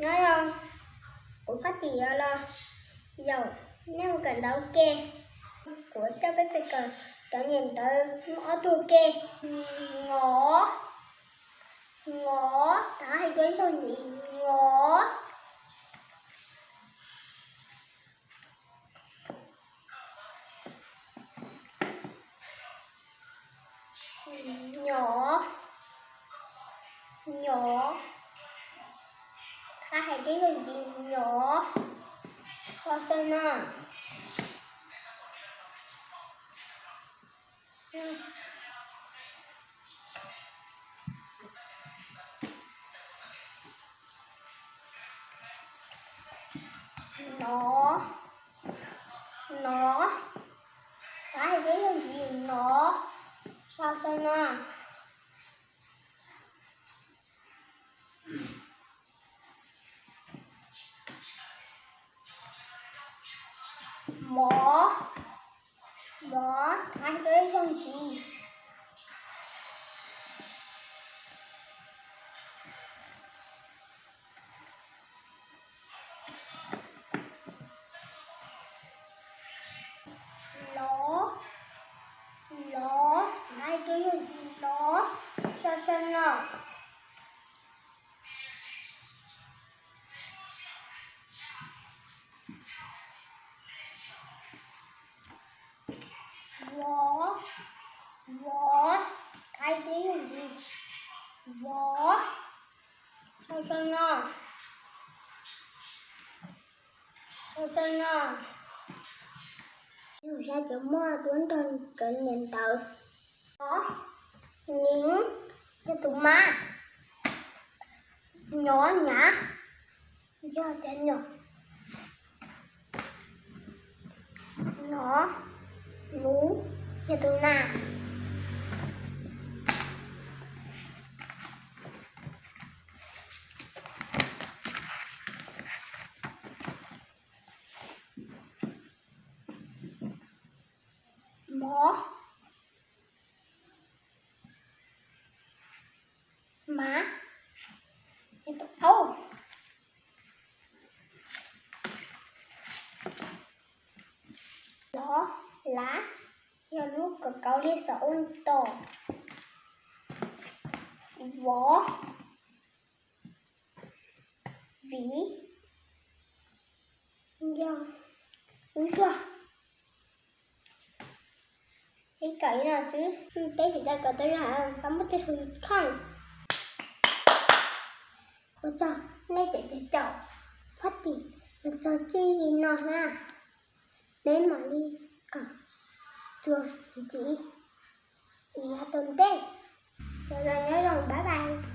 Nyob zoo, kuv Fab Tim los yaum nej mus kawm ntawv ua ke. Kuv coj peb mus kawm cov niam ntawv ob tug ua ke. Ngov, ngov, thov hais dua ib zaug ntxiv, ngov. Nyov, nyov, thov hais dua ib zaug ntxiv, nyov. Kho xav no. Nov, nov, thov hais dua ib zaug ntxiv, nov. Kho xav no. Mov, mov, thov hais dua ib zaug ntxiv. Lov, lov, thov hais dua ib zaug ntxiv, lov. Kho xav no. Vov, vov, thov hais dua ib zaug ntxiv, vov. Kho xav no. Kho xav no. Yus xav cov muaj duab nrog cov niam ntawv. Nov, niv, yog tus mas. Nyov, nyav, yog cov nyom. Nov, nuv, yog tus nas. Mov, mav, yog tus aub. Lov, lav, yog lub kauv kauv li xav ua tos. Vov, viv, yog lub ntsuag. Ib kawm li no xwb, peb tsis tau kawm tau zoo, tau muaj tej hlua khoom. Ua tsaug nej cov caum Fab Tim los txog txij li no hab. Peb mam li kawm dua ntxiv yav tom ntej. Sawv daws nyob zoo, bye bye.